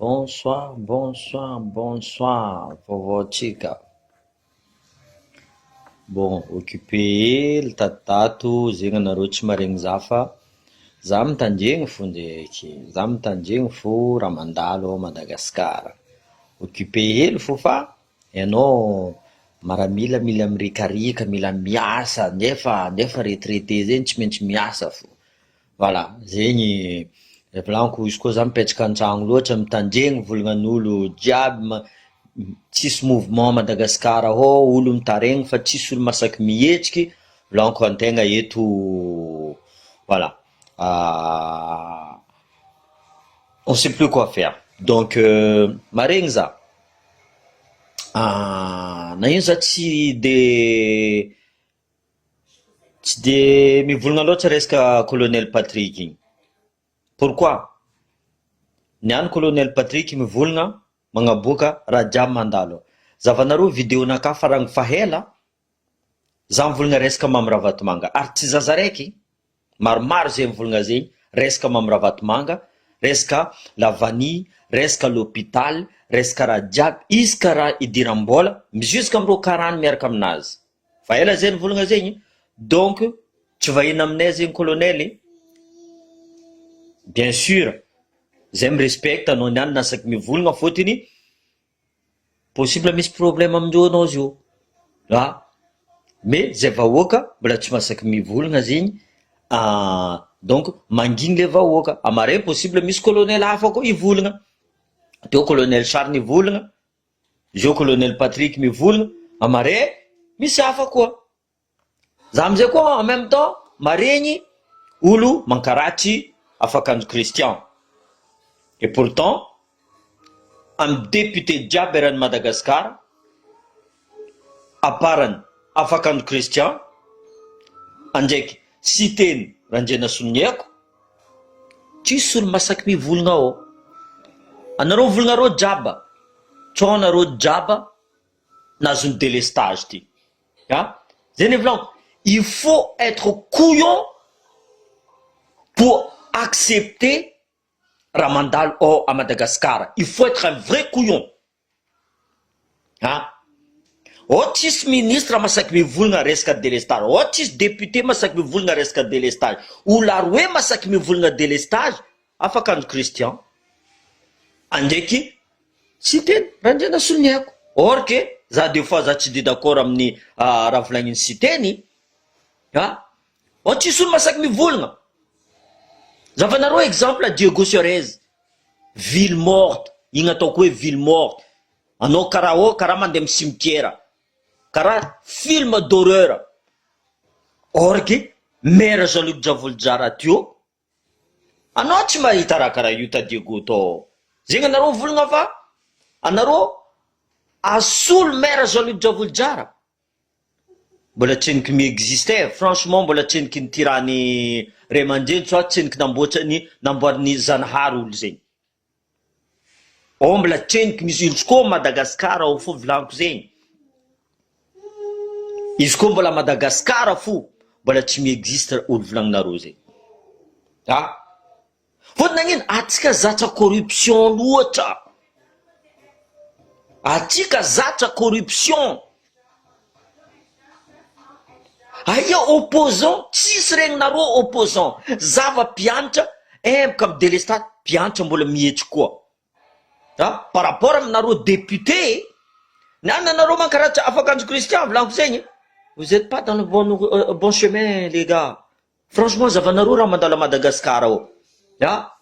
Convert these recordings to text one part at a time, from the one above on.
Bonsoir bonsoir bonsoir vaovaontsika. Bon occupé hely tatotato zegny anareo tsy maregny za fa za mitandregny fo ndraiky, za mitandregny fo raha mandalo ao Madagascar, occupé hely fo fa ianao maramila mila mirikarika mila miasa nefa nefa retraité zegny tsy maintsy miasa fo. Voilà, zegny volaniko izy koa za mipetraka antragno loatra mitandregny volagnan'olo jiaby ma- tsisy mouvement Madagascar ao, olo mitaregny fa tsisy olo masaky mihetsiky, volaniko antegna eto voilà on sait plus quoi faire, donc maregny za, na ino za tsy de. Tsy de mivolagna loatra resaka colonel Patrick igny, pourquoi? Niany colonel Patrick mivolagna magnaboaka raha jiaby mandalo, zavanareo video nakahy farany fa ela za mivolagna resaka Mamy Ravatomanga ary tsy zaza raiky, maromaro zay mivolagna zegny resaka Mamy Ravatomanga, resaka la vanille, resaka l'hopital, resaka raha jiaby, isaka raha idiram-bola jusque amreo karana miaraka aminazy. Fa ela zay nivolagna zegny, donc tsy vahiny aminay zegny colonel e, bien sur zay mi-respecte anao niany nasaky mivolagna fôtony possible misy problème amindreo anao zio a, mais zay vahoaka mbola tsy masaky mivolagna zegny donc mangigny le vahoaka, amare possible misy colonel hafa koa hivolagna, teo colonel Charles nivolagna. Zao colonel Patrick mivolagna amare misy hafa koa. Za amizay koa en même temps maregny olo mankaratsy afakanjo Christian et pourtant amy député jiaby eran'i Madagascar aparany afakanjo Christian andraiky Siteny Randrianasoloniaiko Tsisy olo masaky mivolagna ao. Anareo mivolagna reo jaba, tsao anareo jaba nahazo ny delestage ty a! Zay ny volagniko, il faut être couillon pour accepter raha mandalo ao à Madagascar, il faut être un vrai couillon. A! Ao tsisy ministre masaky mivolagna resaka delestage, ao tsisy député masaky mivolagna resaka delestage, olo aroe masaky mivolagna delestage, afaka andro Christian andraiky Siteny Randrianasoloniaiko, or que za des fois za tsy de d'accord amin'ny raha volagnin'i Siteny a! Ao tsisy olo masaky mivolagna, zavanareo exemple Diego Suarez, ville morte, igny ataoko hoe ville morte, Anao karaha ô karaha mandeha am cimetière karaha film d'horreur or que maire Jean Luc Djavolijara teo anao tsy mahita raha karaha io ta Diego tao zegny anareo mivolagna fa anareo asolo maire Jean Luc Djavolijara mbola tseniky mi existe franchement mbola tseniky nitirany ray aman-dreny soit tseniky namboatra ny namboarin'ny Zanahary olo zegny. Ao mbola tseniky misy izy koa Madagascar ao fo volaniko zegny, izy koa mbola Madagascar fo mbola tsy mi existe olo volagninareo zegny ah, fôtony nagnino atsika zatra corruption loatra, atsika zatra corruption, aia opposant tsisy regninareo opposant, zava mpianatra emboka amy delestage mpianatra mbola mihetry koa a par rapport aminareo député ny any anareo mankaraha tsy afaka andro Christian volaniko zegny vous etes pas dans le bon bon chemin les gars franchement zavanareo raha mandalo à Madagascar ao a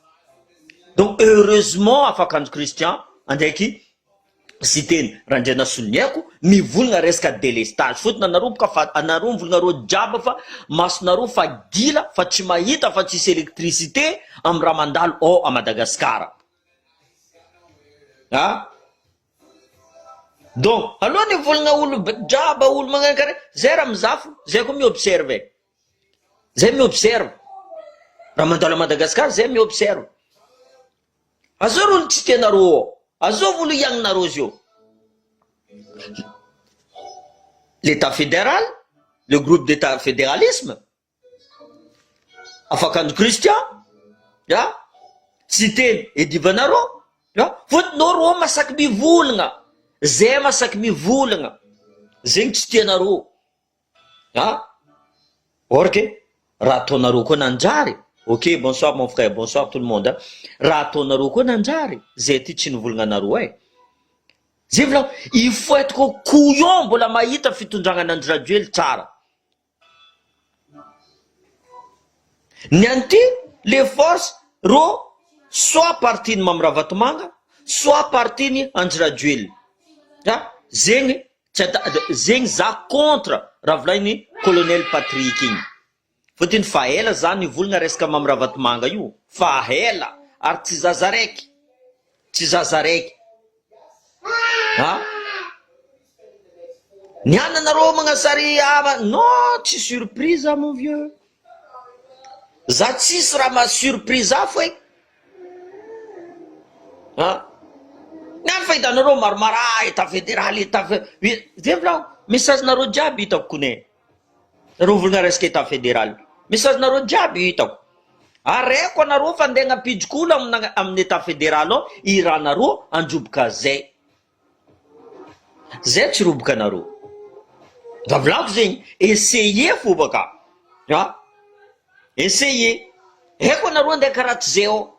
donc heureusement afaka andro Christian andraiky Siteny Randrianasoloniaiko mivolagna resaka delestage fotony anareo boka fa anareo mivolagna reo jiaby fa masonareo fa gila fa tsy mahita fa tsisy électricité amy raha mandalo ao à Madagascar a donc aloha ny volagna olo jiaby olo magnano karaha zay raha mizaha fo zay koa mi observe zay mi observe raha mandalo à Madagascar zay mi observe Azao olo tsy tianareo ao, azao olo hiagninareo zio. L'Etat fédéral, le groupe d'Etat fédéralisme, afakandro Christian, ya, Siteny edivanareo. Fôtony rô masaky mivolagna, zay masaky mivolagna, zegny tsy tianareo. Ah! Or que raha ataonareo koa nanjary, ok bonsoir mon frère, bonsoir tout le monde, raha ataonareo koa nanjary, zay ty tsy nivolagna anareo eh! Zay volagno, il faut être couillon mbola mahita fitondragna an'i Andry Rajoely tsara. Ny an'ity le force rô soit parti ny Mamy Ravatomanga soit parti ny Andry Rajoelina, ah zegny Tsy ata zegny za contre raha volaigny colonel Patrick igny fotony fa ela za nivolagna resaka Mamy Ravatomanga io fa ela ary tsy zaza raiky tsy zaza raiky a niany anareo magnasary ava non tsy surprise za mon vieux za tsisy raha maha surprise za fo e A! Ny any fahitanareo maromaro ah etat federal etat fe zay volagno message nareo jiaby hitako kone nareo mivolagna resaka etat federal message nareo jiaby hitako ary haiko anareo fa andeha agnapidiko olo amina amin'ny etat federal ao i raha-nareo androboka zay zay tsy roboka anareo za volagno zegny essayer fo baka a essayer haiko anareo andeha karaha tsy zay ao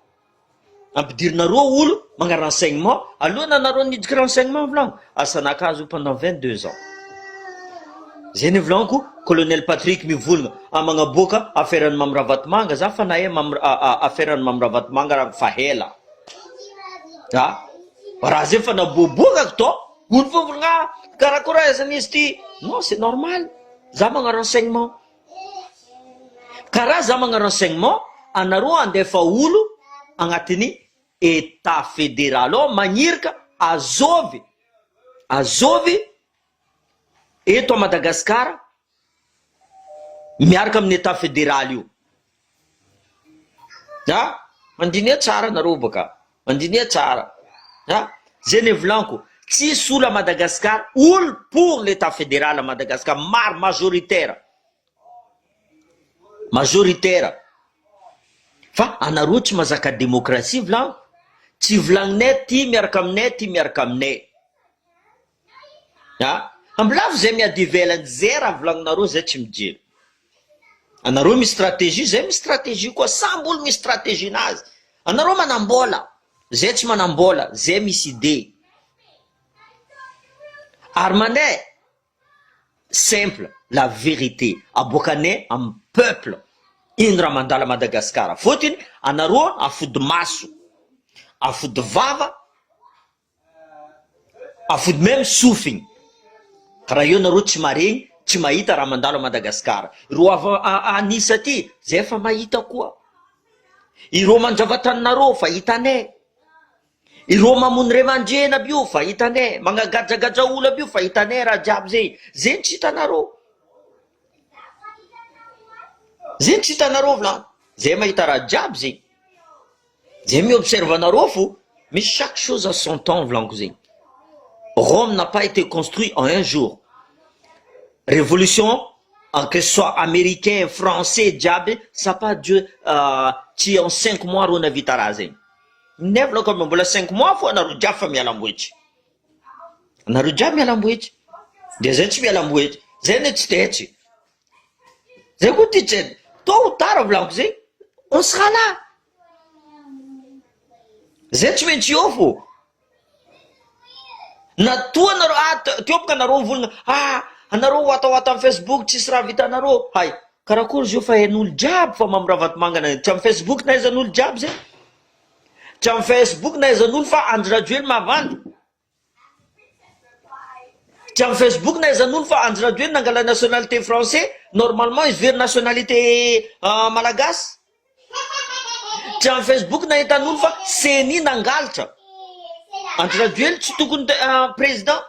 Ampidirinareo olo magna renseignement aloha anareo niditra renseignement volagno asanakazo pendant 22 ans zay ny volaniko colonel Patrick mivolagna a magnaboaka affaire an'i Mamy Ravatomanga za fa nahay Mamy affaire an'i Mamy Ravatomanga raha fa ela a raha zay fa naboaboakako tao olo fa mivolagna ah karakory ahaizana izy ty non c'est normal za magna renseignement Karaha za magna renseignement anareo andefa olo agnatin'ny etat federal ao magnirika azovy azovy eto a Madagascar miaraka amin'ny etat federal io a mandinia tsara nareo baka mandinia tsara a zay ny volaniko tsisy olo a Madagascar olo pour l'etat federal a Madagascar maro majoritaire majoritaire fa anareo tsy mazaka demokrasia volagno tsy volagninay ty miaraka aminay ty miaraka aminay a ambilavo zay miady ivelany zay raha volagninareo zay tsy mijery anareo misy stratégie zay misy stratégie koa samby olo misy stratégie nazy anareo manam-bola zay tsy manam-bola zay misy idée ary mandeha simple la vérité aboakanay amy peuple ino raha mandala Madagasikara fôtony anareo afody maso afody vava Afody meme sofigny. Raha eo nareo tsy maregny, tsy mahita raha mandalo a Madagascar. Ireo avy a Nice aty, zay efa mahita koa. Ireo mandrava taninareo fa hitanay. Ireo mamono ray aman-dreny aby io fa hitanay. Magnagadragadra olo aby io fa hitanay raha jiaby zay. Zegny tsy hitanareo. Zegny tsy hitanareo volagno. Zay mahita raha jiaby zegny. Zay mi observe anareo fo, misy chaque chose à son temps volaniko zegny, Rome n'a pas été construit en un jour, révolution que ce soit américain, français jiaby ça pas Dieu tsy en cinq mois reo navita raha zegny, nefa volaniko aminao mbola cinq mois fo anareo jiaby fa miala ambohitry, anareo jiaby miala ambohitry, de zay tsy miala ambohitry, zay anie tsy tetry. Zay koa ty tsy tôt ou tard volaniko zay on sera là zay tsy maintsy eo fô na toa anareo ah teo boka anareo mivolagna ah anareo watawata amy facebook tsisy raha vitanareo hay karakory izy io fa hain'olo jiaby fa Mamy Ravatomanga na tsy amy facebook nahaizan'olo jiaby zay tsy amy facebook nahaizan'olo fa Andry Rajoely mavandy Tsy amin'ny Facebook na aiza n'olo fa Andry Rajoelina nangala nationalité français, normalement izy very nationalité malagasy. Tsy amin'ny Facebook nahitan'olo fa CENI nangalatra. Andry Rajoelina tsy tokony président.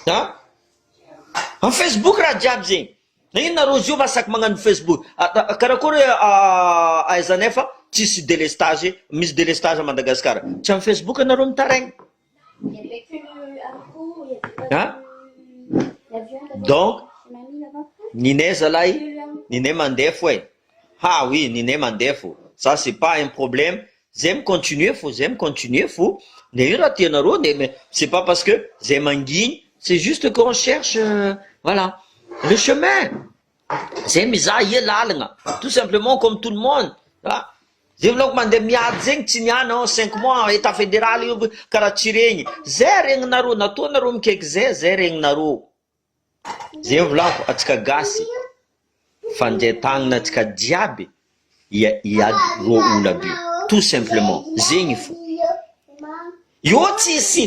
A? Amin'ny Facebook raha jiaby zegny. Na inona rô izy io masaky magnano Facebook. Karakory ahaizanay fa tsisy délestage, misy délestage à Madagascar. Tsy amin'ny Facebook anareo mitaraigna. A? Donc, ninay zalahy, ninay mandeha fo e. Ha oui, ninay mandeha fo. Ça c'est pas un problème. Zay mi continuer fo, zay mi continuer fo, de io raha tianareo de mais c'est pas parce que zay manginy, c'est juste qu'on cherche voilà le chemin, zay mizaha ia lalagna tout simplement comme tout le monde ah, zay volako mandeha miady zegny tsy niany en cinq mois etat federal io karaha tsy regny, zay regninareo nataonareo mikaiky zay, zay regninareo. Zay volako atsika gasy fandray tagnana atsika jiaby hiady rô olo aby io tout simplement zegny fo eo tsisy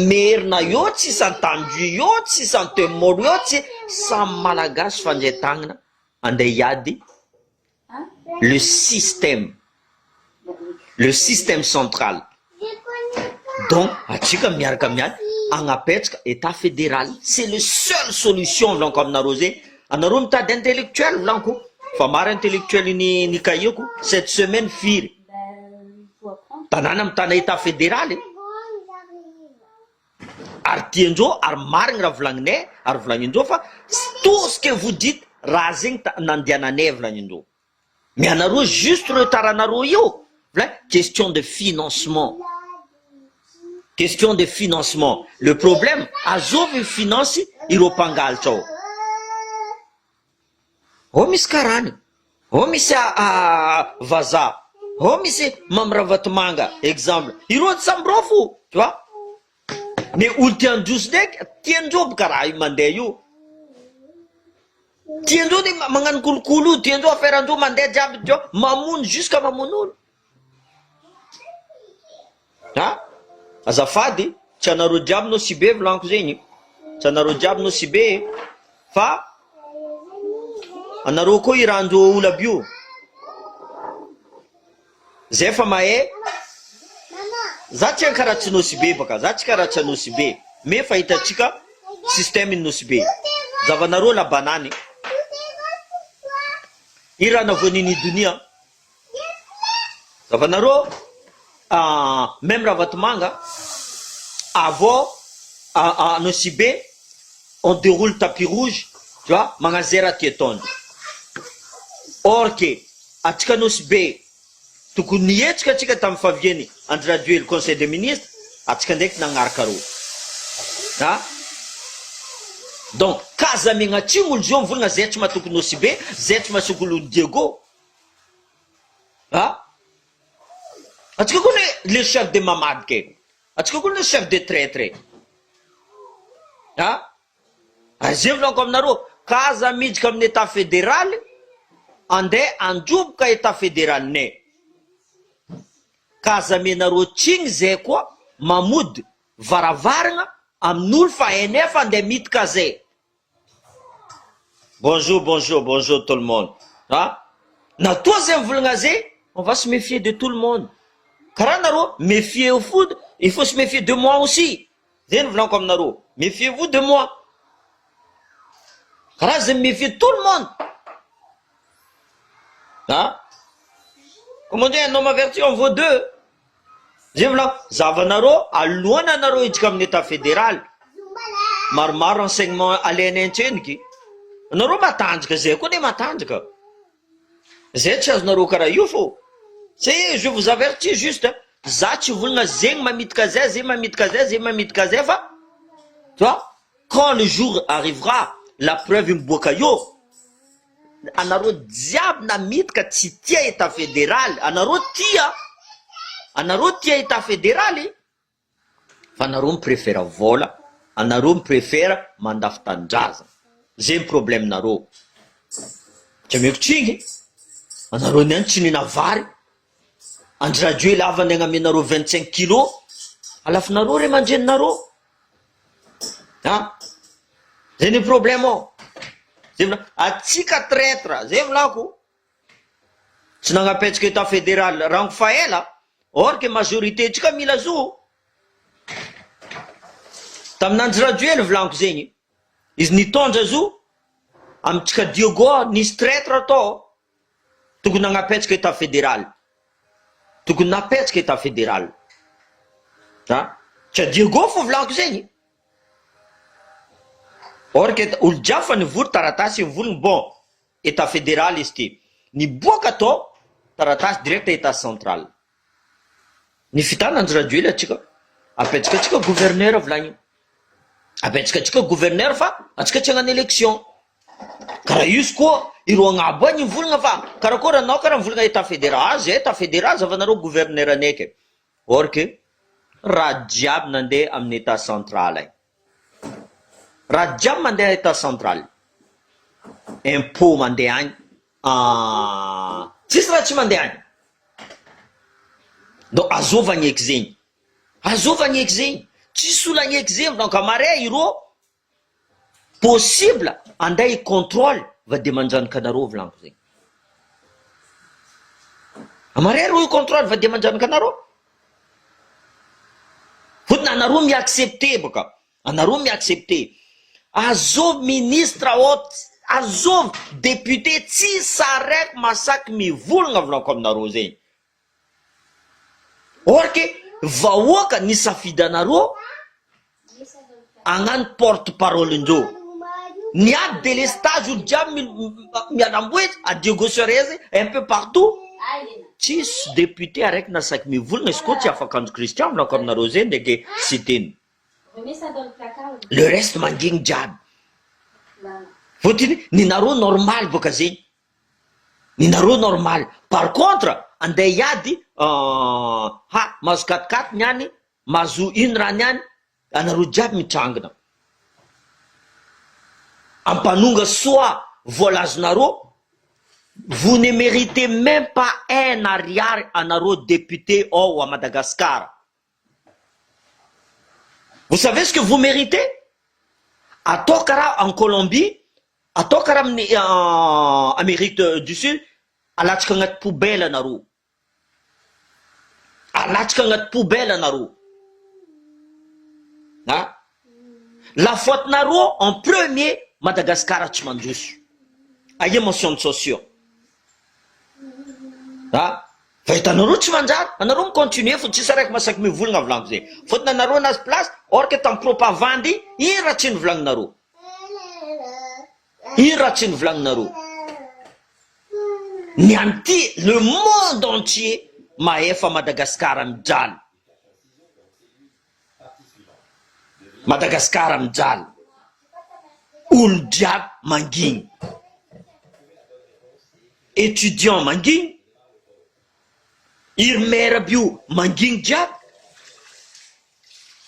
merina eo tsisy antandroy eo tsisy antemoro eo tsy samy malagasy fandray tagnana andeha hiady le système le système central donc atsika miaraka miady agnapetraka etat fédéral, c'est le seul solution volaniko aminareo zay. Anareo mitady intellectuel volaniko fa maro intellectuel ny ny cahier-ko cette semaine firy tanàna mitana etat fédéral e ary tiandreo ary marigny raha volagninay ary volagnindreo fa tout ce que vous dites raha zegny nandiananay volagnindreo, mais anareo juste retard anareo io vola question de financement, question de financement le problème. Azovy finance ireo mpangalatra ao ao misy karany ao, misy vazaha ao, misy Mamy Ravatomanga exemple, ireo tsy samby fo, tu vois. Mais olo tiandroso ndraiky tiandreo boka raha io mandeha io, tiandreo ny magnano kolokolo io, tiandreo affaire-ndreo mandeha jiaby, tu vois, mamono jusqu'à mamono olo. A azafady, tsy anareo jiaby no sibe volaniko zegny, tsy anareo jiaby no sibe fa anareo koa iranjo olo aby io zay fa mahay. Za tsy karaha tsy Nosy Be baka, za tsy karaha tsy anosy be, mais fa hitatsika système iny Nosy Be zavanareo la banane i raha navoan'iny donia zavanareo même Ravatomanga avant à Nosy Be on déroule tapis rouge, tu vois, magnazay raha ty ataondro or que atsika Nosy Be tokony nihetsika atsika tamin'ny faviany Andry Rajoely conseil des ministres, atsika ndraiky nagnaraka reo a. Donc kaza megnatsimo olo zio mivolagna zay tsy mahatoky Nosy Be, zay tsy mahatoky olo Diego a. Atsika koa ne le chef de mamadika e, atsika koa le chef de traître a. Azay volaniko aminareo, kaza miditra amin'ny état fédéral, andeha androboka état fédéral-nay, kaza amenareo tsigny zay koa mamody varavarana amin'olo fa hainay fa andeha midika zay. Bonjour, bonjour, bonjour tout le monde. Ah, natoa zay mivolagna zay, on va se méfier de tout le monde karaha nareo méfier au foot, il faut se méfier de moi aussi. Zay ny volaniko aminareo, méfiez-vous de moi karaha zay méfier tout le monde. Ah, comment dire, un homme averti en vaut deux. Zay volaniko zavanareo alohana anareo hiditra amin'ny état fédéral, maromaro enseignement alainay antseniky anareo matanjaka zay koa ne matanjaka zay tsy azonareo karaha io fô. C'est je vous avertis juste, za tsy volagna zegny mamitika zay, zay mamitika zay, zay mamitika zay fa tu vois, quand le jour arrivera, la preuve miboaka io anareo jiaby namitika tsy tia état fédéral. Anareo tia, anareo tia état fédéral fa anareo mipréfère vola, anareo mipréfère mandafy tanindrazana, zay ny problème nareo. Tsy ameko tsingy anareo niany tsy nina vary Andry Rajoely avany agnamenareo 25 kilo alafinareo re mandreninareo a, zay ny problème ao. Zay vola atsika traître, zay volako tsy nagnapetraka état fédéral rango fa ela or que majorité tsika mila zo tamin'Andry Rajoely volaniko zegny izy nitondra zo amitsika Diogo nisy traître atao. Tokony nagnapetraka état fédéral, tokony napetraka état fédéral a, tsy Diogo fo volaniko zegny or que olo jiaby fa nivory taratasy mivolagny bon état fédéral izy ty niboaka atao taratasy direct état central. Ny fitana Andry Rajoelina atsika apetsaka atsika gouverneur volagny apetsaka atsika gouverneur fa atsika tsy hagnano election karaha izy koa ireo agnabo agny mivolagna fa karakôry anao karaha mivolagna etat federal zay etat federal zavanareo gouverneur anay ke or que raha jiaby nandeha amin'ny etat central agny raha jiaby mandeha etat central impot mandeha agny Tsisy raha tsy mandeha any. Donc azova agneky zegny, azova agneky zegny, tsisy olo agneky zegny donc amare irô possible andeha hi controle va de manjanaka anareo volaniko zegny, amare rô hi controle va de manjanaka anareo, fotony anareo mi accepter bôka. Anareo mi accepter. Azovy ministre ao azovy député tsisy araiky masaky mivolagna volaniko aminareo zegny. Or que vahoaka nisafidy anareo hagnano porte parole ndreo. Niady délestage olo jiaby mialamboetsy à Diego Suarez un peu partout. Tsisy député araiky nasaky mivolagna izy koa tsy afaka andro Christian volaniko aminareo zegny ndraiky Siteny. Le reste mangigny jiaby. Fotony ninareo normal boka zegny, ninareo normal. Par contre andeha hiady ha mahazo quat-quat niany, mahazo ino raha niany, anareo jiaby mitrangina. Ampanonga soa vola azonareo, vous ne meritez meme pas un ariary anareo député ao à Madagascar. Vous savez ce que vous méritez? Atao karaha en Colombie, atao karaha amin'ny Amérique du Sud, alatsaka agnaty poubelle anareo, alatsaka agnaty poubelle anareo, ah, la faute nareo en premier Madagascar tsy mandroso, aia mention sociaux, ah. Fa hitanareo tsy manjary, anareo mi continuer fo tsisy araiky masaky mivolagna volaniko zay, fotony anareo nazy place or que tam propavandy iny raha tsy novolagninareo, iny raha tsy novolagninareo, ny an'ity le monde entier mahefa Madagascar mijaly, Madagascar mijaly, olo jiaby mangigny, étudiant mangigny, iry maire aby io mangigny jiaby,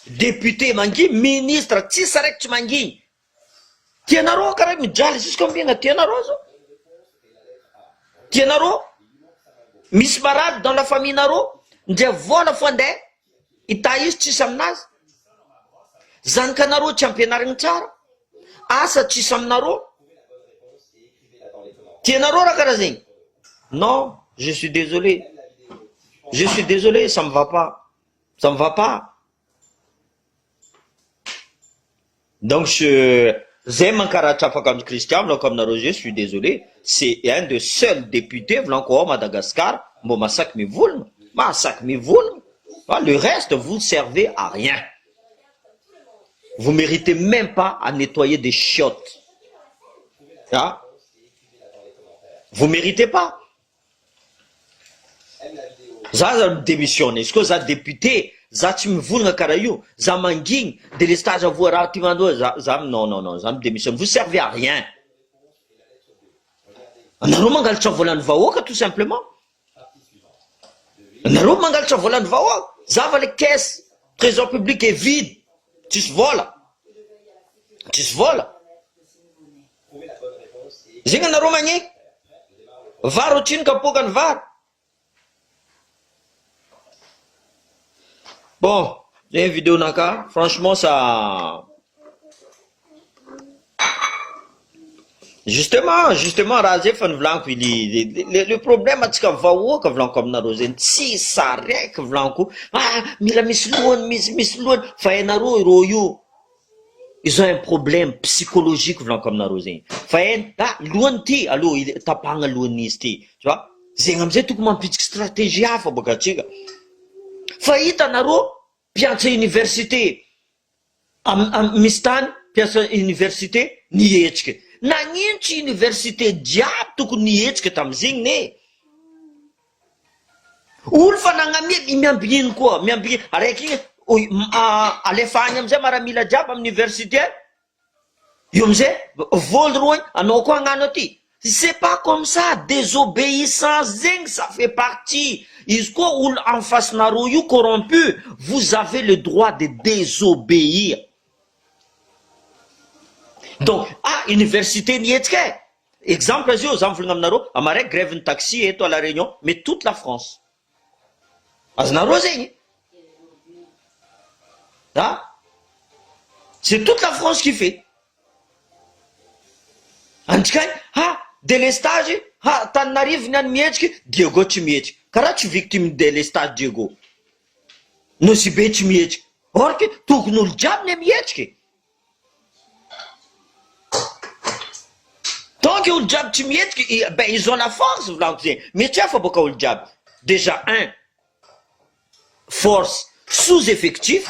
député mangigny, ministre tsisy araiky tsy mangigny, Tianareo karaha mijaly jusqu'à combien tianareo zao? Tianareo? Misy marary dans la famille nareo ndre vola fo andeha hitahy izy tsisy aminazy, zanakanareo tsy ampianarigny tsara, asa tsisy aminareo, tianareo raha karaha zegny? Non je suis désolé, je suis désolé ça me va pas, ça me va pas. Donc je zay mankaratra afaka amin'i Christian volaniko aminareo je suis désolé c'est un de seul député volaniko ao Madagascar mbo masaky mivolagna masaky mivolagna fa le reste vous servez à rien vous méritez même pas à nettoyer des chiottes ah vous méritez pas Za aza mi demissionne izy koa za député za tsy mivolagna karaha io za mangigny delestage voa raha ty mandoa za za non non non za mi demissionne vous servez à rien anareo mangalatra volan'ny vahoaka tout simplement anareo mangalatra volan'ny vahoaka zava le caisse trésor public est vide tsisy vola tsisy vola Zegny anareo magneky? Vary otrino kapoaka ny vary? Bon, zegny vidéo naka, franchement ça Justement, justement raha zay efa nivolaniko le le problème antsika vahoaka volaniko aminareo zegny tsisy araiky volaniko ah mila misy lohany misy misy lohany fa hainareo ireo io Ils ont un problème psychologique volaniko aminareo zegny fa hainy ah lohany ty aleo tapahagna lohan'izy ty tu vois zegny amizay tokony mampitsiky stratégie hafa bôka atsika fa hitanareo mpianatra université am- am- misy tany mpiasa université nihetsika nagnino tsy université jiaby tokony nihetsika tamizegny ne. Olo fa nagnamia miambigny ino koa miambigny araiky igny alefa agny amizay maramila jiaby amy université io amizay voly roa anao koa agnano aty c'est pas comme ça désobéissance zegny ça fait partie izy koa olo en face nareo io corrompu vous avez le droit de désobéir donc ah université nihetsika e Exemple zio za mivolagna aminareo amaray grève ny taxi eto à la réunion mais toute la France azonareo zegny ah c'est toute la France qui fait antsika agny ha délestage ha Tananarivo ny any mihetsiky Diego tsy mihetsiky karaha tsy victime délestage Diego Nosy Be tsy mihetsiky or que tokony olo jiaby ne mihetsiky. Tant que olo jiaby tsy mihetsika ben ils ont la force volaniko zegny, mety hafa boka olo jiaby, déjà un force sous effectif,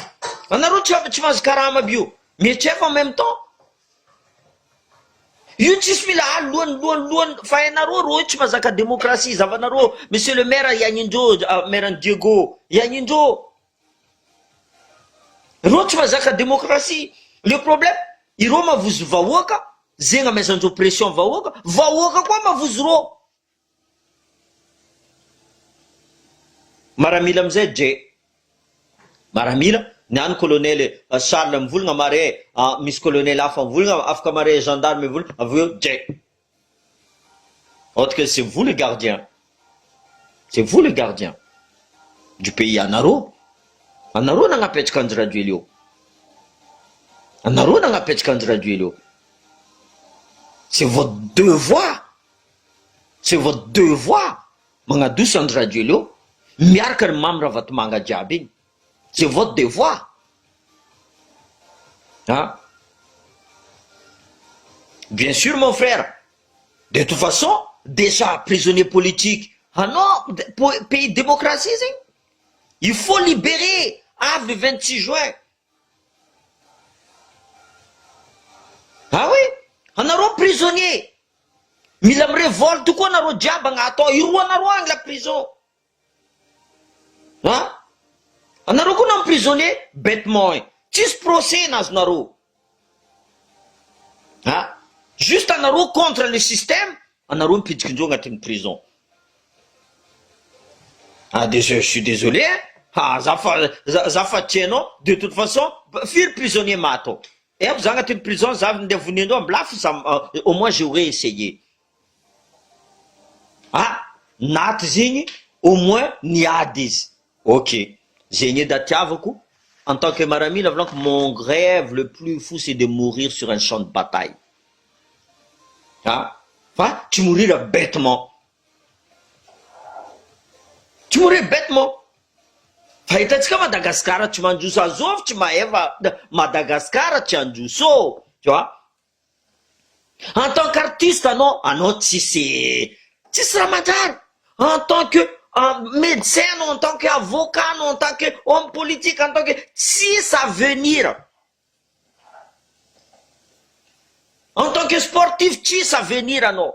anareo tsy tsy mahazo karama aby io, mety hafa en même temps, io tsisy mila ah lohany lohany lohany fa hainareo reo io tsy mahazaka démocratie zavanareo monsieur le maire ianindreo maire an'i Diego ianindreo. Reo tsy mahazaka démocratie. Le problème, ireo mavozo vahoaka, zegny amaizandreo pression vahoaka, vahoaka koa mavozo reo. Maramila amizay dre. Maramila, niany colonel Charles mivolagna mare, misy colonel hafa mivolagna, afaka mare gendarme mivolagna, avy eo dre. Autre que c'est vous le gardien c'est vous le gardien du pays anareo anareo nagnapetraka Andry Rajoely eo anareo nagnapetraka Andry Rajoely eo c'est votre devoir c'est votre devoir magnadoso Andry Rajoely eo miaraka ry Mamy Ravatomanga jiaby igny c'est votre devoir ah bien sûr mon frère de toute façon déjà prisonnier politique anao pays démocratie zegny il faut libérer avy le 26 juin ah oui anareo prisonnier mila mirevolte koa anareo jiaby agnatao iroanareo agny la prison A! Anareo koa n'emprisonner bêtement e! Tsisy procès nazonareo! A! Juste anareo contre le système, anareo mipidikindreo agnatin'ny prison. Ah de je suis désolé hein! Ha za fa za fa tsy hainao, de toute façon firy prisonnier maty ao? Haiko za agnatin'ny prison za ndeha vonendreo ambilafy za au moins j'aurais essayé. Ah! Naty zegny au moins niady izy, ok, zegny edy atiavako en tant que maramila volaniko mon rêve le plus fou c'est de mourir sur un champ de bataille, ah! Fa tsy mourir bêtement, tsy mourir bêtement, fa hitantsika Madagascar tsy mandroso azovy tsy mahefa Madagascar tsy handroso ô, tu vois. En tant qu'artiste anao, anao tsisy tsisy raha manjary, en tant que médecin anao, en tant que avocat anao, en tant que homme politique, en tant que tsisy avenir, en tant que sportif tsisy avenir anao.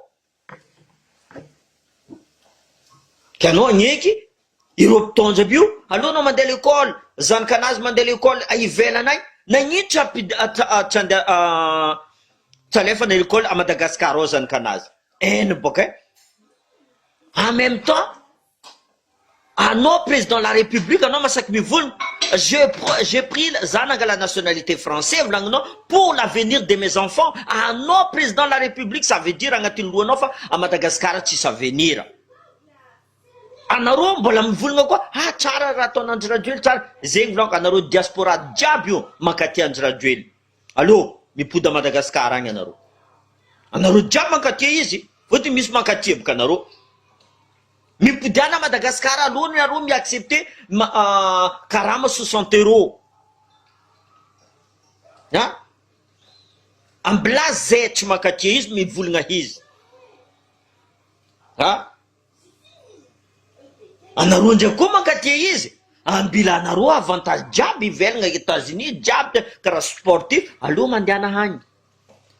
Ka anao agneky ireo mpitondra aby io, aleo anao mandeha l'école, zanakanazy mandeha l'école ivelany agny, nagnino tsy ampid- tsy andeha tsy alefana l'école à Madagascar ao zanakanazy, hainy bôka e, en même temps Anao président la république anao masaky mivolagna je j'ai pris za nangala nationalité français volagninao pour l'avenir de mes enfants anao président la république ça veut dire agnatin'ny lohanao fa à Madagascar tsisy avenir anareo mbola mivolagna koa ah tsara raha ataon'i Andry Rajoely tsara zegny volagniko anareo diaspora jiaby io mankaty Andry Rajoely aleo mipody à Madagascar agny anareo anareo jiaby mankaty izy fôtony misy mankaty boka anareo Mimpodiana Madagascar aloha nareo mi accepter karama 60 euros a! Ambla zay tsy mankatia izy mivolagna izy a! Anareo ndray koa mankatia izy ambila anareo avantage jiaby ivelagna Etats Unis jiaby karaha sportif aleo mandehana agny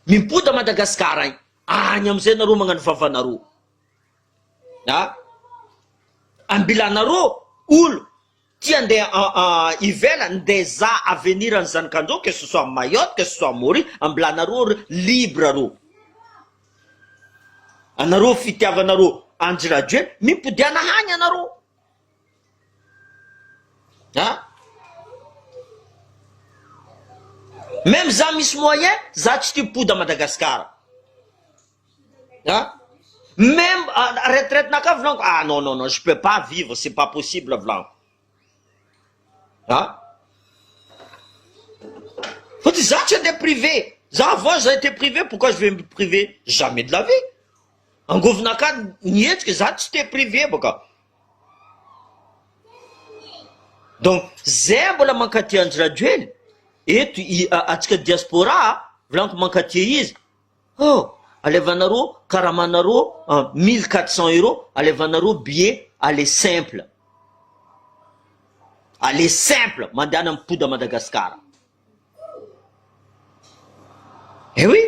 mimpody a Madagascar agny agny amizay nareo magnano vavanareo. A! Ambilanareo olo tia andeha ivelany ndeha za avenir ny zanakandreo que ce soit Mayotte que ce soit Maurice ambilanareo ry libre reo. Anareo fitiavanareo Andry Rajoelina mimpodiana hagny anareo. Ah! Même za misy moyen za tsy tia mipody à Madagascar. Ah! Même retraite nakahy volaniko ah non non non je peux pas vivre c'est pas possible volaniko. Ah! Fôtony za tsy andeha privé, za avant za été privé pourquoi je vais me priver? Jamais de la vie. Angovonakahy nihetsika za tsy te privé bôka. Donc zay mbola mankatia Andry Rajoely eto i atsika diaspora volaniko mankatia izy oh alevanareo karamanareo 1400 euros alevanareo billet aller simple aller simple mandehana mipody à Madagascar eh oui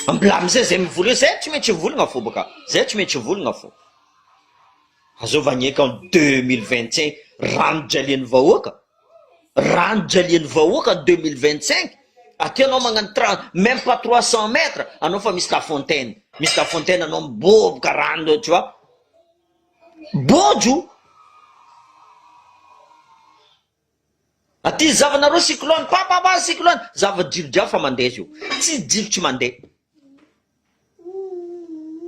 mbola amizay zay mivola eo zay tsy maintsy mivolagna fô bôka zay tsy maintsy mivolagna fô. Azova anie ka en 2025 rano jalian'ny vahoaka, rano jalian'ny vahoaka en 2025, aty anao magnano tra- même pas 300 mètres anao fa misy la fontaine, misy la fontaine anao miboboka rano tu vois, bôjo. Aty zavanareo cyclone pa pa pa cyclone zava jiro jiaby fa mandeha izy io tsisy jiro tsy mandeha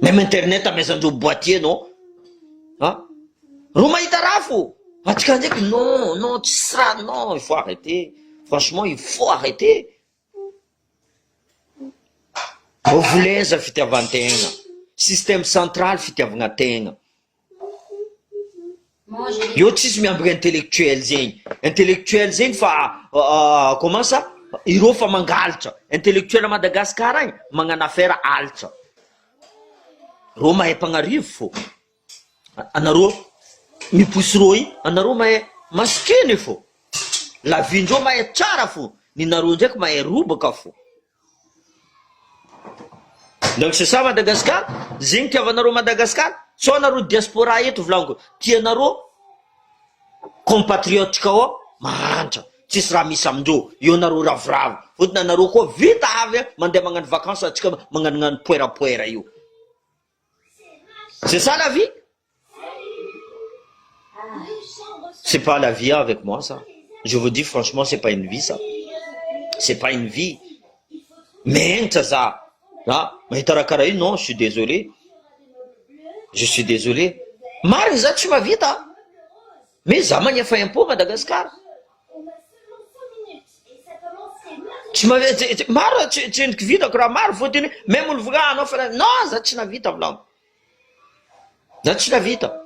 même internet amezandreo boitier non ah ro mahita raha fo atsika ndraiky non non tsisy raha non il faut arrêter franchement il faut arrêter Mbô voleza fitiavan-tegna, système central fitiavagna tegna. Eo tsisy miambigny intellectuel zegny, intellectuel zegny fa comment ça ireo fa mangalatra, intellectuel à Madagascar agny magnano affaire alitra, reo mahay mpagnarivo fô, anareo miposy rô igny anareo mahay masikiny fô, la vie ndreo mahay tsara fô, ninareo ndraiky mahay robaka fô. Donc c'est ça Madagascar, zegny itiavanareo Madagascar, sao nareo diaspora eto volaniko, tianareo compatriote tsika ao mahantra, tsisy raha misy amindreo, eo nareo ravoravo, fotony anareo koa vita avy mandeha magnano vacance atsika magnanognano poerapoera io, c'est ça la vie? C'est pas la vie avec moi ça, je vous dis franchement c'est pas une vie ça, c'est pas une vie, menatra za ah mahita raha karaha io non je suis désolé, je suis désolé, marina za tsy mahavita mais za magnefa impot Madagascar, tsy mahavita maro tsy tsy endriky vitako raha maro fôtony même olo voa anao fa non za tsy nahavita volagno. Za tsy navita.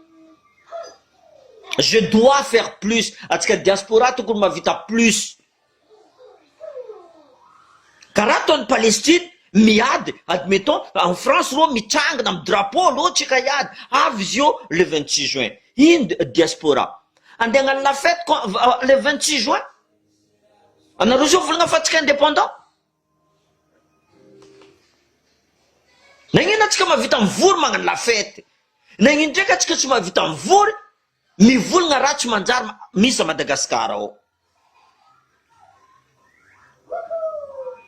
Je dois faire plus. Atsika diaspora tokony mahavita plus. Karaha ataon'i Palestine miady admettons en France reo mitsangana am drapeau aleo tsika hiady avy izy io le 26 juin. Ino diaspora andeha hagnano la fête le 26 juin? Anareo zao volagna fa tsika indépendant? Nagnino atsika mahavita mivory magnano la fête? Nagnino ndraiky atsika tsy mahavita mivory mivolagna raha tsy manjary misy a Madagascar ao?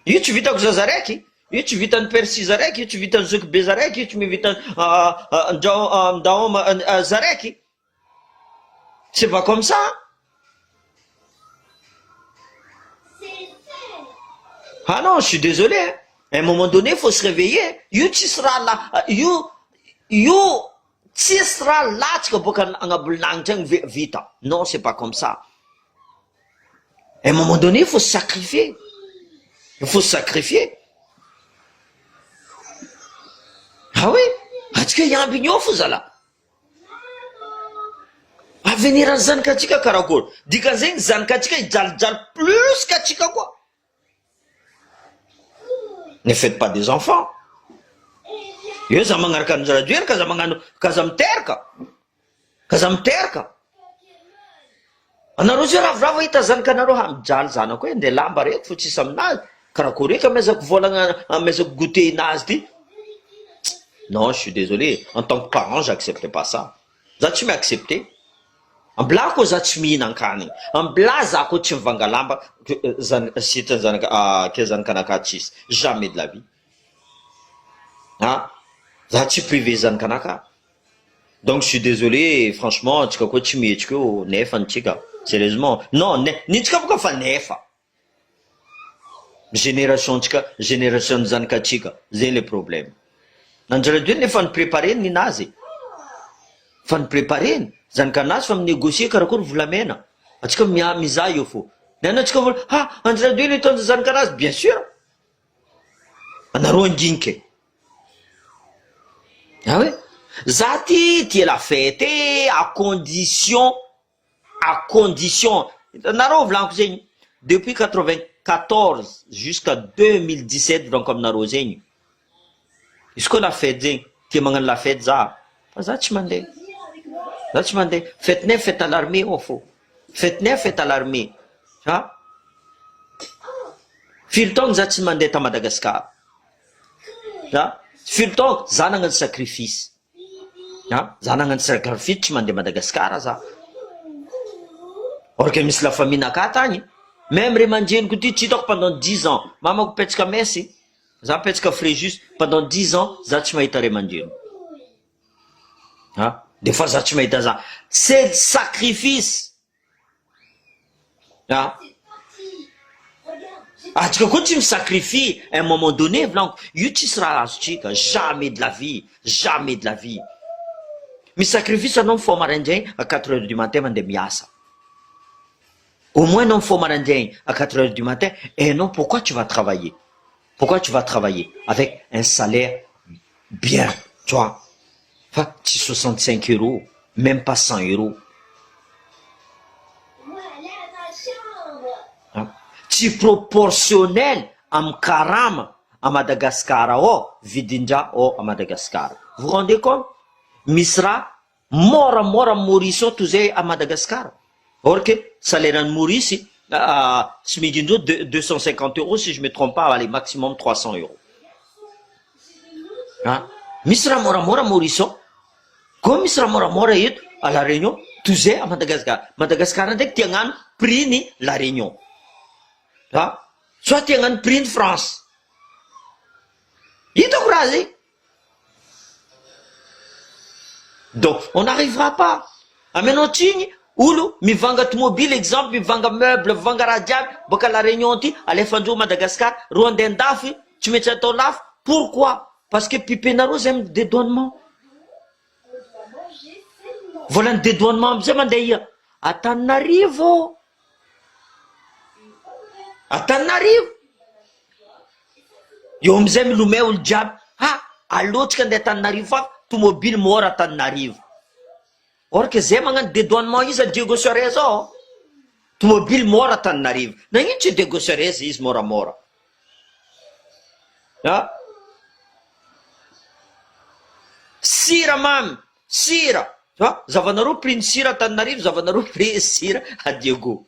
Io tsy vitako zaza raiky, io tsy vitan'i Percy za raiky, io tsy vitan'i Zokibe za raiky, io tsy vitan'i Ndaoma za raiky. C'est pas comme ça Ah non, je suis désolé hein. À un moment donné, faut se réveiller. Io tsisy raha la io io tsisy raha latsaka boaka agnabon'ny lanitra agny vita. Non, c'est pas comme ça. À un moment donné, il faut se sacrifier. Il faut se sacrifier. Ah oui, atsika hiambigny eo fo zalahy. Avenir an'ny zanakatsika karakory? Dikan'izay ny zanakatsika hijalijaly plus qu'atsika koa. Ne faites pas des enfants. Eo za magnaraka an'i Rajoelina ka za magnano ka za miteraka. Ka za miteraka. Anareo zao ravoravo hahita zanakanareo ha mijaly zanako e, ndre lamba reko fo tsisy aminazy, karakory eky amezako volagna amezako goûter nazy ty. Non je suis désolé en tant que parent j'accepte pas ça. Za tsy mi-accepter. Ambilà koa za tsy mihinan-kanigny, ambilà za koa tsy mivanga lamba zan- sitrany zanaka ke zanakanakahy tsisy, jamais de la vie. Ah! Za tsy privé zanakanakahy. Donc je suis désolé franchement antsika koa tsy mihetsika eo nefa antsika, sérieusement, non ne- nintsika boka fa nefa. Génération ntsika, génération ny zanakatsika, zay le problème. Andry Rajoelina efa ni-preparer ninazy e, fa ni-preparer-ny, zanakanazy fa mi-negocier karakory volamena, antsika mia- mizaha eo fô, ny antsika vola, ha Andry Rajoelina hitondra zanakanazy, bien sûr, anareo handinika e, ah oui, za ty tia la fête e, à condition à condition, hitanareo volaniko zegny, depuis 94 jusqu'à 2017 volaniko aminareo zegny, izy koa la fête zegny, tia magnano la fête za, fa za tsy mandeha, za tsy mandeha, fête-nay fête à l'armée ao fô, fête-nay fête à l'armée, ah, firy taogno za tsy mandeha ta Madagascar, ah, firy taogno za nagnano sacrifice. A za nagnano sacrifice tsy mandeha Madagascar za, or que misy la famille nakahy tagny, même ray aman-dreniko ty tsy hitako pendant dix ans, mamako mipetsaka Metz, za mipetsaka Frejus, pendant dix ans za tsy mahita ray aman-dreniko, a des fois za tsy mahita za, c'est sacrifice. Ah! Atsika koa tsy mi-sacrifie un moment donné volaniko, io tsisy raha azontsika, jamais de la vie, jamais de la vie. Mi-sacrifice anao mifoha maraindraigny à quatre heures du matin mandeha miasa, au moins anao mifoha maraindraigny à quatre heures du matin, hainao pourquoi tu vas travailler, pourquoi tu vas travailler avec un salaire bien tu vois. Fa tsy 65 euros, même pas 100 euros. Tsy proportionnel amin'ny karama à Madagascar ao vidin-draha ao à Madagascar. Vous rendez compte? Misy raha moramora am Maurice ao toy izay à Madagascar. Or que salaire any Maurice SMIG-indreo 250 euros si je me trompe pas, allez maximum 300 euros. Ah, misy raha moramora Maurice ao, koa misy raha moramora eto à la Réunion toy izay à Madagascar. Madagascar ndraiky tia hagnano prix ny la Réunion, ah, soit tia hagnano prix ny France. Hitako raha zay. Donc on n'arrivera pas. Amenao tsiny olo mivanga tomobile exemple mivanga meuble mivanga raha jiaby boaka la réunion aty alefandreo Madagascar reo andeha andafy tsy maintsy atao lafo pourquoi parce que pipenareo zay am dedouanement volan'ny dedouanement amizay mandeha ia Antananarivo Antananarivo Eo amizay milomay olo jiaby, ha aleo tsika andeha Antananarivo fa tomobily mora Antananarivo, or que zay magnano dedouanement izy a Diego Suarez ao, tomobily mora Antananarivo, nagnino tsy Diego Suarez izy moramora a? Siramamy, sira, a zavanareo prix ny sira Antananarivo, zavanareo prix sira a Diego.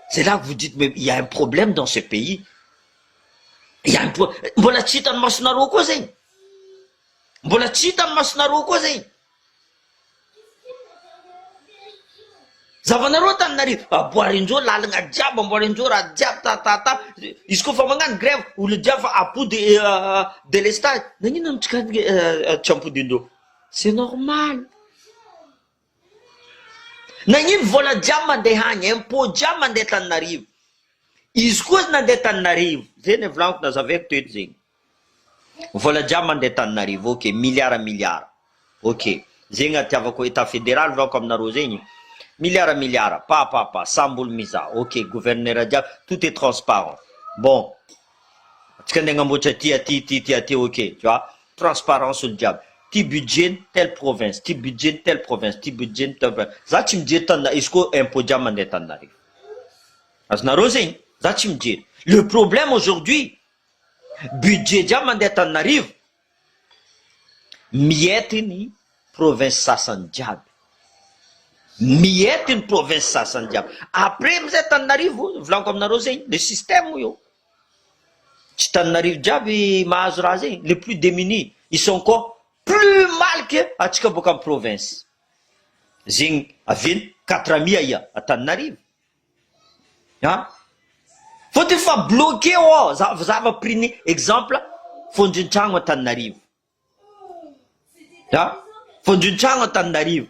C'est là que vous dites mais il y a un problème dans ce pays, il y a un pro- mbola tsy hitan'ny masonareo koa zegny, mbola tsy hitan'ny masonareo koa zegny, zavanareo Antananarivo amboarindreo lalagna jiaby, amboarindreo raha jiaby tatata, izy koa fa magnano grève olo jiaby fa ampody délestage, nagnino amintsika tsy ampodindreo, c'est normal. Nagnino vola jiaby mandeha agny, impot jiaby mandeha Antananarivo, izy koa nandeha Antananarivo, zay ny volagniko nazavaiko teto zegny, vola jiaby mandeha Antananarivo ok, milliard milliard, ok, zegny atiavako etat federal volagniko aminareo zegny, milliard milliard, pa pa pa, samby olo mizaha, ok, gouverneur jiaby, tout est transparent, bon, atsika andeha agnamboatra aty aty ty ty aty ok, tu vois. Transparence olo jiaby, ty budget ny telle province, ty budget ny telle province, ty budget ny telle province, za tsy mijery Tanana izy koa impot jiaby mandeha Tananarivo, azonareo zegny, za tsy mijery, le problème aujourd'hui budget jiaby mandeha Tananarivo, miety ny province sasany jiaby, miety ny province sasany jiaby, après amizay Tananarivo volaniko aminareo zegny le système io. Tsy Tananarivo jiaby mahazo raha zegny, les plus démunis ils sont encore plus mal que atsika boaka amy province. Zegny avy quatre mille ia Antananarivo a! Fôtony fa bloqué ao zava prix ny exemple fondron-tragno Antananarivo a! Fondron-tragno Antananarivo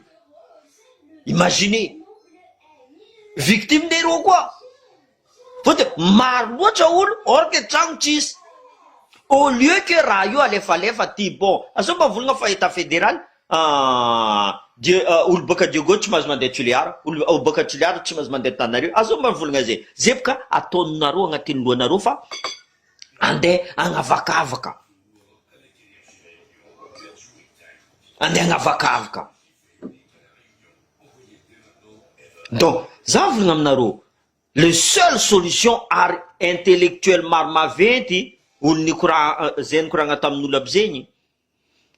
imaginez victime nereo koa. Fôtony maro loatra olo or que tragno tsisy au lieu que raha io alefalefa aty bon asao mba volagna fa etat federal de olo baka Diego tsy mahazo mandeha Tuléar olo baka Tuléar tsy mahazo mandeha Antananarivo asao mba mivolagna zay zay boka ataonareo agnatin'ny lohanareo fa andeha agnavakavaka andeha agnavakavaka Donc za volagna aminareo le seule solution ary intellectuel maro maventy olo nikora zay nikoragna tamin'olo aby zegny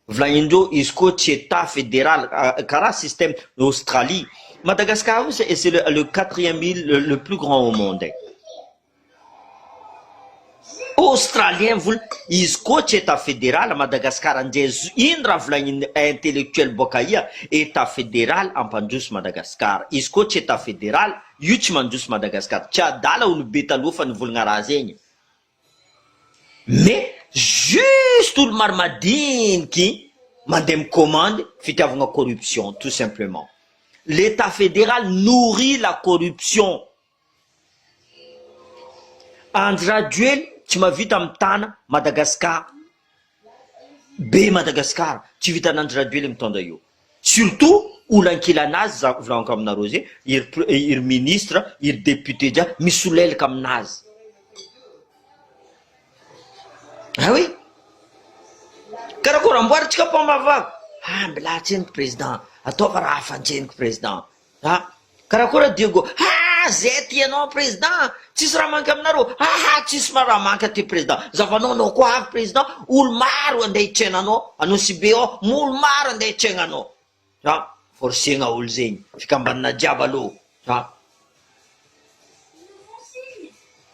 volagnindreo izy koa tsy etat federal karaha système Australie Madagascar io c'est le quatrième ile le plus grand au monde e. Australien vola izy koa tsy etat federal Madagascar ndray zo ino raha volagniny intellectuel boaka aia etat federal ampandroso Madagascar izy koa tsy etat federal io tsy mandroso Madagascar tsy adala olobe taloha fa nivolagna raha zegny mais juste olo maro madiniky mandeha micommande fitiavagna corruption tout simplement l'etat federal nourrit la corruption. Andry Rajoely tsy mahavita mitana Madagascar be Madagascar tsy vitan'i Andry Rajoely mitondra io surtout olo ankilanazy za volagniko aminareo zay iry iry ministre iry député jiaby misolelaka aminazy ah oui karakôry amboarintsika pont Mahavaky ah mbilà tseniko président ataova raha hafa antseniko président Ah! Karakory a Diego? Ah! Zay ty anao président! Tsisy raha manka aminareo? Aha! Tsisy ma raha manka aty président! Zavanao anao koa avy président, olo maro andeha hitsena anao, Anosibe ao, olo maro andeha hitsegna anao. Ah! Forcegna olo zegny, fikambanana jiaby aloha. Ah!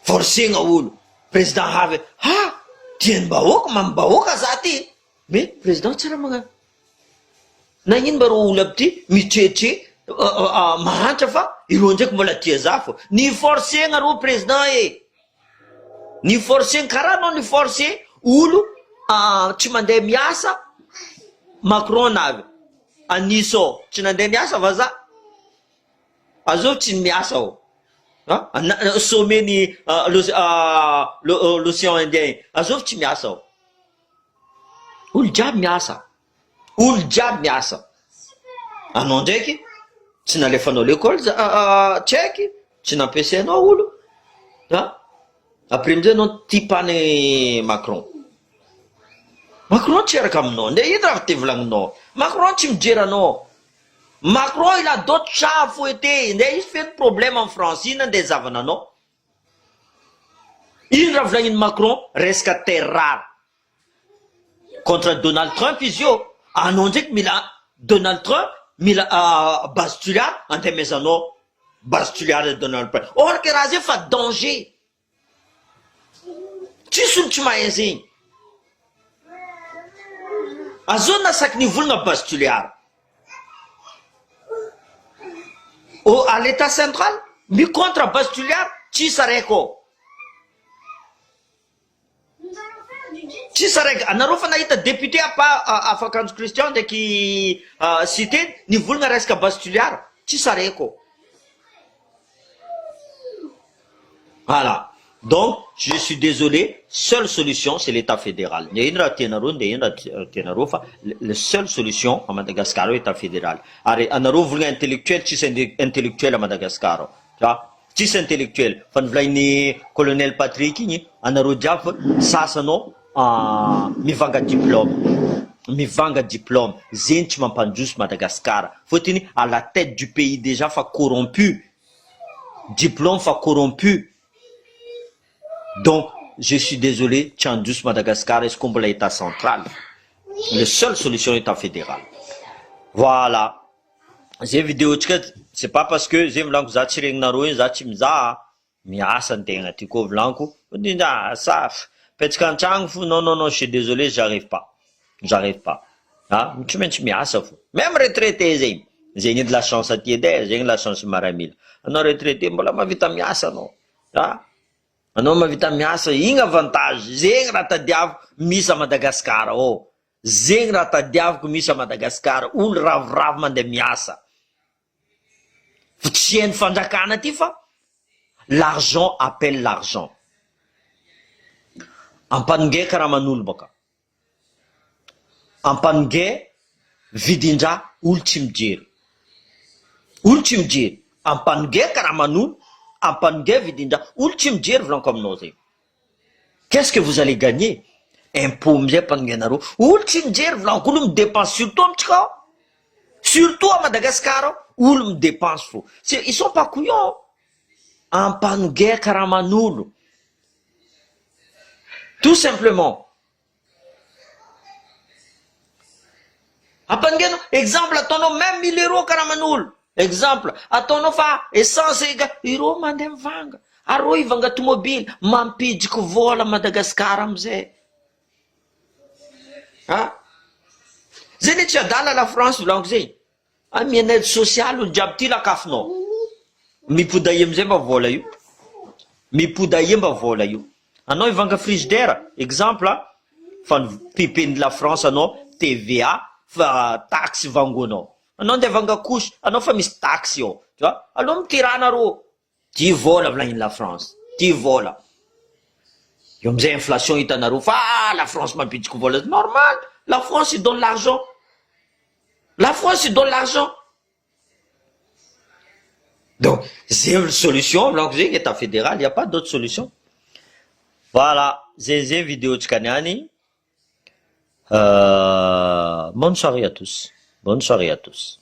Forcegna olo, président avy, ah! Tian'ny-bahoaka, mamim-bahoaka za ty! Mais président tsy raha magnano. Nagnino mba reo olo aby ty mitretre mahantra fa ireo ndraiky mbola tia za fô. Ni forcer-na reo président e! Ni forcer-na karaha anao ni forcer olo tsy mandeha miasa Macron navy a Nice ao tsy nandeha niasa vazaha? Azovy tsy miasa ao? Sommet ny l'océan indien azovy tsy miasa ao? Olo jiaby miasa. Olo jiaby miasa. Anao ndraiky tsy nalefanao l'école za tsy haiky, tsy nampiasainao olo an! Après amizay anao type any Macron. Macron tsy hiaraka aminao, nde ino raha te volagninao? Macron tsy mijery anao. Macron il a d'autres chats à fouetter, nde izy feno problème en France, ino nde zavana anao? Ino raha volagnin'i Macron resaka terre rare? Contre Donald Trump izy io, anao ndraiky mila Donald Trump mila base Tuléar andemezanao base Tuléar Donald Trump or que raha zay fa danger, tsisy olo tsy mahay zegny, azonina saky nivolagna base Tuléar, au à l'etat central mi contre base Tuléar tsisy araiky ao. Tsisy araiky, anareo fa nahita député apa afakanjo Christian ndraiky Siteny nivolagna resaka base Toliara, tsisy araiky ô. Voilà, donc je suis désolé, seule solution c'est l'etat fédéral, nde ino raha tianareo nde ino raha tianareo fa le seule solution à Madagascar ao etat fédéral, ary anareo mivolagna intellectuel tsisy intellectuel à Madagascar ao, za. Tsisy intellectuel fa nivolahin'i colonel Patrick igny anareo jiaby fa sasanao mivanga diplôme mivanga diplôme zegny tsy mampandroso Madagascar fôtony à la tête du pays déjà fa corrompu diplôme fa corrompu donc je suis désolé tsy handroso Madagascar izy koa mbola état central le seule solution état fédéral voilà. Zay vidéo tsika c'est pas parce que zay volaniko za tsy regninareo iny za tsy mizaha miasa ny tegna ty koa volaniko sa mipetraka antragno fo non non non je suis désolé j'arrive pas j'arrive pas ah tsy maintsy miasa fo même retraité zegny. Zegny edy la chance aty edy e, zegny la chance maramila. Anao retraité mbola mahavita miasa anao, a! Anao mahavita miasa, igny avantage, zegny raha tadiaviko misy à Madagascar ao, zegny raha tadiaviko misy à Madagascar, olo ravoravo mandeha miasa. Fa tsy hain'ny fanjakana ty fa l'argent appelle l'argent. Ampanonge karaman'olo baka. Ampanonge vidin-draha olo tsy mijery. Olo tsy mijery. Ampanonge karaman'olo, ampanonge vidin-draha olo tsy mijery volaniko aminao zay. Qu'est-ce que vous allez gagner? Impôt amizay ampanongenareo. Olo tsy mijery volaniko olo mi-depense surtout amintsika ao. Surtout à Madagascar ao, olo mi-depense fô. C'est ils sont pas couillons. Ampanonge karaman'olo. Tout simplement. Ampanongeno, exemple ataonao même mille euros karaman'olo. Exemple, ataonao fa essence ega, ireo mandeha mivanga. Ary reo hivanga tomobily, mampidriky vola Madagascar amizay. Ah! Zay anie tsy adala la France volaniko zay. Amiana aide sociale olo jiaby ty lakafonao. Mipoda aia amizay mba vola io? Mipoda aia mba vola io? Anao hivanga frigidaire, exemple a, fa ny pipen'ny la France anao TVA fa taxe vangoanao. Anao ndeha hivanga couche, anao fa misy taxe ao, tu vois? Aleo mitira nareo. Ty vola volagniny la France, ty vola. Eo amizay inflation hitanareo fa ah la France mampiditra vola, normal, la France il donne l'argent, la France il donne l'argent. Donc zay solution volaniko zegny état fédéral, y a pas d'autre solution. Voilà, zay zay vidéo tsika niany. Bonne soirée à tous, bonne soirée à tous.